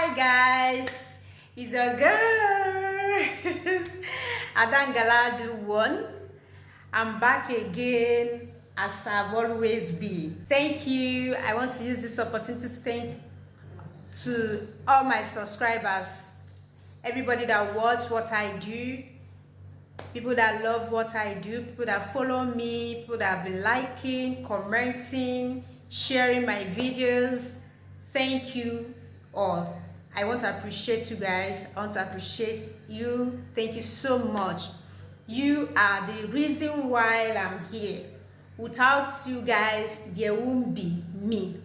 Hi guys, it's your girl Adangala one. I'm back again as I've always been. Thank you. I want to use this opportunity to thank to all my subscribers, everybody that watch what I do, people that love what I do, people that follow me, people that have been liking, commenting, sharing my videos. Thank you all. I want to appreciate you guys. I want to appreciate you. Thank you so much. You are the reason why I'm here. Without you guys, there won't be me.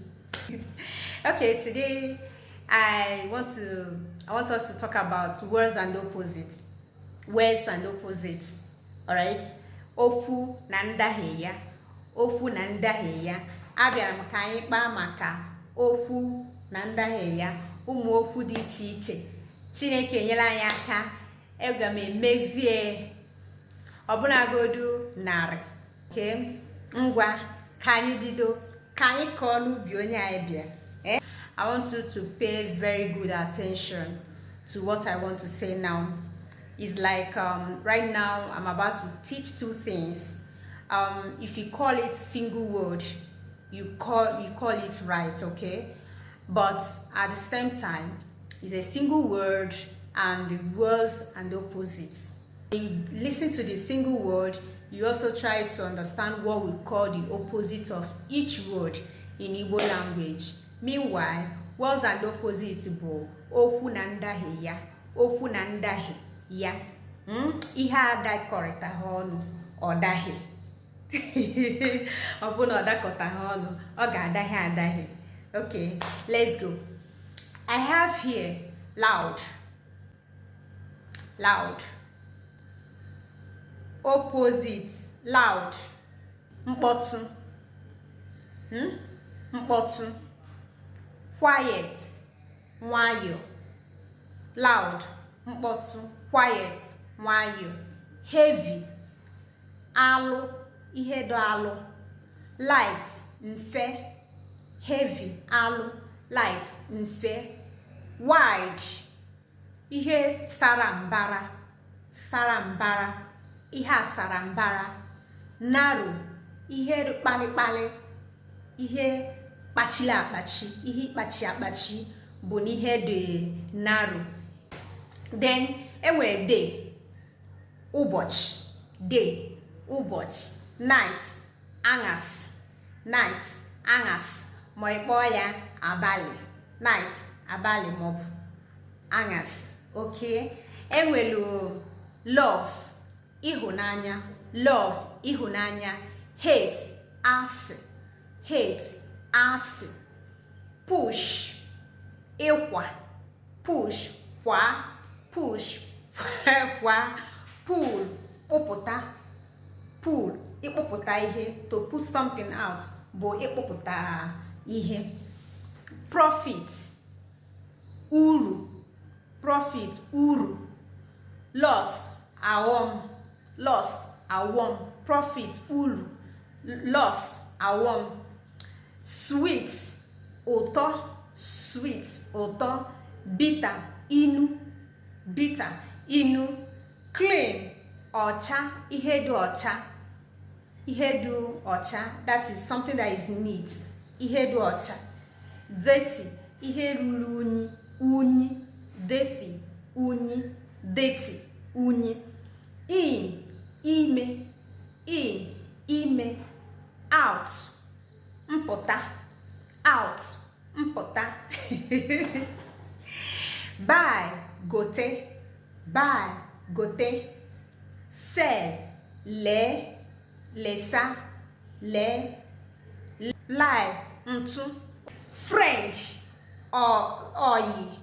Okay, today I want us to talk about words and opposites. Words and opposites. Alright? Okwu na ndahie ya. Okwu na ndahie ya. Abịara m ka anyị kpaa maka okwu na ndahie ya. Ụmụ okwu dị iche iche. Chineke enyela anyị aka. Aga m emezie ọbụnagodu 100. Okay? Ngwa, ka anyị bido, ka anyị kọọ n'ubi onye anyị bịa. Eh? I want you to pay very good attention to what I want to say now. It's like right now I'm about to teach two things. If you call it single word, you call it right, okay? But at the same time, it's a single word and the words and opposites. You listen to the single word, you also try to understand what we call the opposite of each word in Igbo language. Meanwhile, words and opposites bụ okwu na ndahie ya, okwu na ndahie ya. Ihe adakọrịta ha ọnụ, ọ dahie. Ọ bụ na ọ dakọta ha ọnụ, ọ ga-adahie adahie. Okay, let's go. I have here loud, loud. Opposite loud, mkpọtụ. Mkpọtụ. Quiet, nwayọ. Loud, mkpọtụ. Quiet, nwayọ. Heavy, alụ, ihe dị alụ. Light, mfe. Heavy, alụ. Light, mfe. Wide, ihe sara mbara, sara mbara, ihe a sara mbara. Narrow, ihe kpalịkpalị, ihe kpachiri akpachi, ihe ịkpachi akpachi bụ na ihe dị narrow. Then enwere day, ụbọchị. Day, ụbọchị. Night, anyasị. Night, anyasị, ma ị kpọọ ya abalị. Night, abalị maọbụ anyasị. Okay, enwelu love, ịhụnanya. Love, ịhụnanya. Hate, asị. Hate, asị. Push, ịkwa. Push, kwa. Push, kwa. Pull, kpụpụta. Pull, ịkpụpụta ihe. To put something out bụ ịkpụpụta ihe. Profit, uru. Profit, uru. Loss, aghọm. Loss, aghọm. Profit, uru. Loss, aghọm. Sweet, ụtọ. Sweet, ụtọ. Bitter, inu. Bitter, inu. Clean, ọcha, ihe dị ọcha, ihe dị ọcha. That is something that is neat, ihe dị ọcha. Dirty, ihe ruru unyi, unyi. Dirty, unyi. Dirty, unyi. In, ime. In, ime. Out, mpụta. Out, mpụta. Buy, gote. Buy, gote. Sell, lee, lesa, lee. Lie, ntụ. Friend, oyi.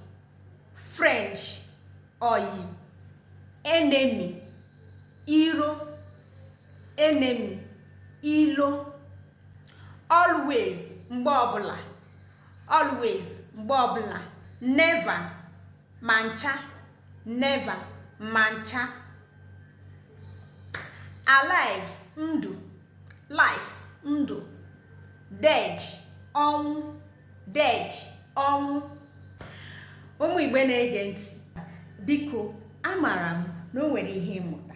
Friend, oyi. Enemy, iro. Enemy, ilo. Always, mgbe ọbụla. Always, mgbe ọbụla. Never, ma ncha. Never, ma ncha. Alive, ndụ. Life, ndụ. Dead, ọnwụ. Dead, ọnwụ. Ụmụ Igbo na-ege ntị, biko, amaara m na o nwere ihe ịmụta.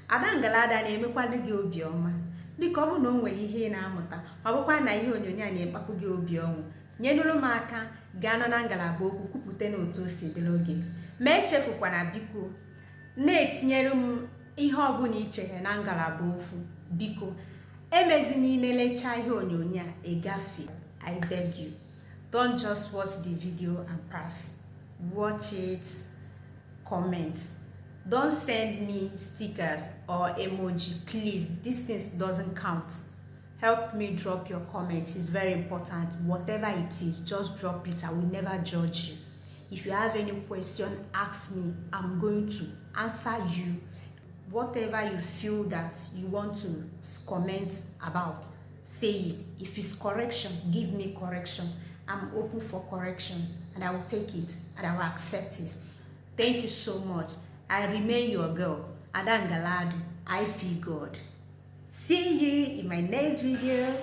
Ada Ngalada na-emekwalụ gị obiọma. Biko, ọ bụrụ na o nwere ihe ị na-amụta, ọ bụkwa na ihe onyonyo a na-ekpakwu gị obi ọṅụ, nyenụrụ m aka gaa nọ na ngalaba okwu kwupụta na otu o si dịrị gị. Ma echefukwana, biko, na-etinyere m ihe ọbụla i chere na ngalaba okwu. Biko, emezina ilelechaa ihe onyonyo a ịgafe. I beg you, don't just watch the video and pass. Watch it, comment. Don't send me stickers or emoji, please. These things doesn't count. Help me drop your comment. It's very important. Whatever it is, just drop it. I will never judge you. If you have any question, ask me. I'm going to answer you. Whatever you feel that you want to comment about, say it. If it's correction, give me correction. I'm open for correction and I will take it and I will accept it. Thank you so much. I remain your girl, Ada Ngaladu. I feel God. See you in my next video.